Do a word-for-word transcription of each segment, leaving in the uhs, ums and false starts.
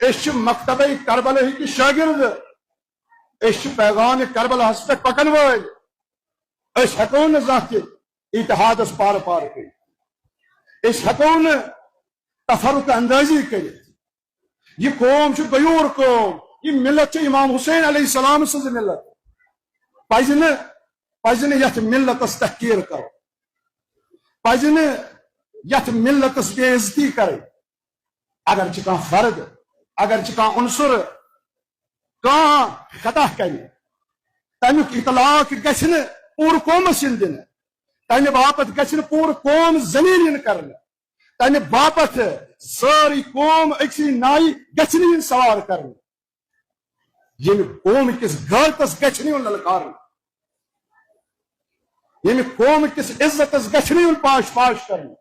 أسۍ چھِ مکتبہ کربلاہٕکۍ شاگرد، أسۍ چھِ پیغام کربلاہس پٮ۪ٹھ پکن وٲلۍ۔ أسۍ ہٮ۪کو نہٕ زانٛہہ تہِ اتحادس پارٕ پارٕ کٔرِتھ، أسۍ ہٮ۪کو نہٕ تفرق اندازی کٔرِتھ۔ یہِ قوم چھُ غیور قوم، یہِ ملت چھِ امام حسین علیہ السلام سٕنٛز ملت۔ پزِ نہٕ پزِ نہٕ یتھ ملتس تحقیر کرُن، پزِ نہٕ یتھ ملتس بے عزتی کرٕنۍ۔ اگر چھِ کانٛہہ فرد، اگر چھِ کانٛہہ عنصر کانٛہہ خطا کرِ، تمیُک اطلاق گژھِ نہٕ پوٗرٕ قومس یُن دِنہٕ، تمہِ باپتھ گژھِ نہٕ پوٗرٕ قوم ذلیل یُن کرنہٕ، تمہِ باپتھ سٲرٕے قوم أکسٕے نایہِ گژھِ نہٕ یُن سوار کرنہٕ۔ ییٚمہِ قومہٕ کِس غیرتس گژھِ نہٕ یُن للکارنہٕ، ییٚمہِ قومہٕ کِس عزتس گژھِ نہٕ یُن پاش پاش کرنہٕ۔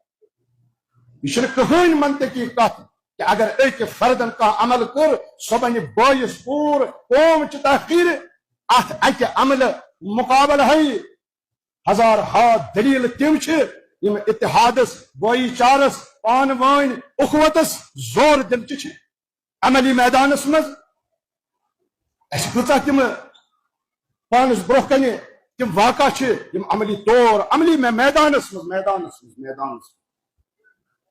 یہِ چھُنہٕ کٕہٕنۍ منطقی کتھ کہِ اگر أکۍ فردن کانٛہہ عمل کوٚر، سۄ بنہِ بٲیِس پوٗرٕ قوم چہِ تحقیٖرِ۔ اتھ اکہِ عملہٕ مقابلہٕ ہاے ہزار ہا دلیل تِم چھِ، یِم اتحادس، بٲیی چارس، پانہٕ وٲنۍ اخوتس زور دِنہٕ چہِ چھِ۔ عملی میدانس منٛز اسہِ کۭژاہ تِم پانس برونٛہہ کنہِ تِم واقعہ چھِ، یِم عملی طور، عملی مے-، میدانس منٛز، میدانس منٛز، میدانس منٛز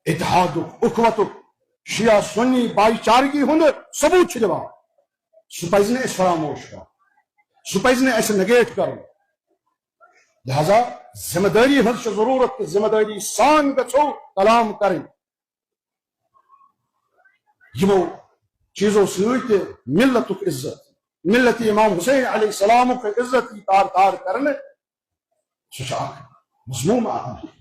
اتحادُک، اخوتُک، شیعہ سنی بھائی چارگی ہُنٛد ثبوت چھُ دِوان۔ سُہ پزِ نہٕ اسہِ فراموش کرُن، سُہ پزِ نہٕ اسہِ نیگیٹ کرُن۔ لہذا ذمہ دٲری ہٕنٛز چھِ ضروٗرت تہٕ ذمہ دٲری سان گژھو کلام کرٕنۍ۔ یِمو چیٖزو سۭتۍ تہِ ملتُک عزت، ملت امام حسین علیہ السلامُک عزت یی تار تار کرنہٕ، سُہ چھُ اکھ مذموم عمل۔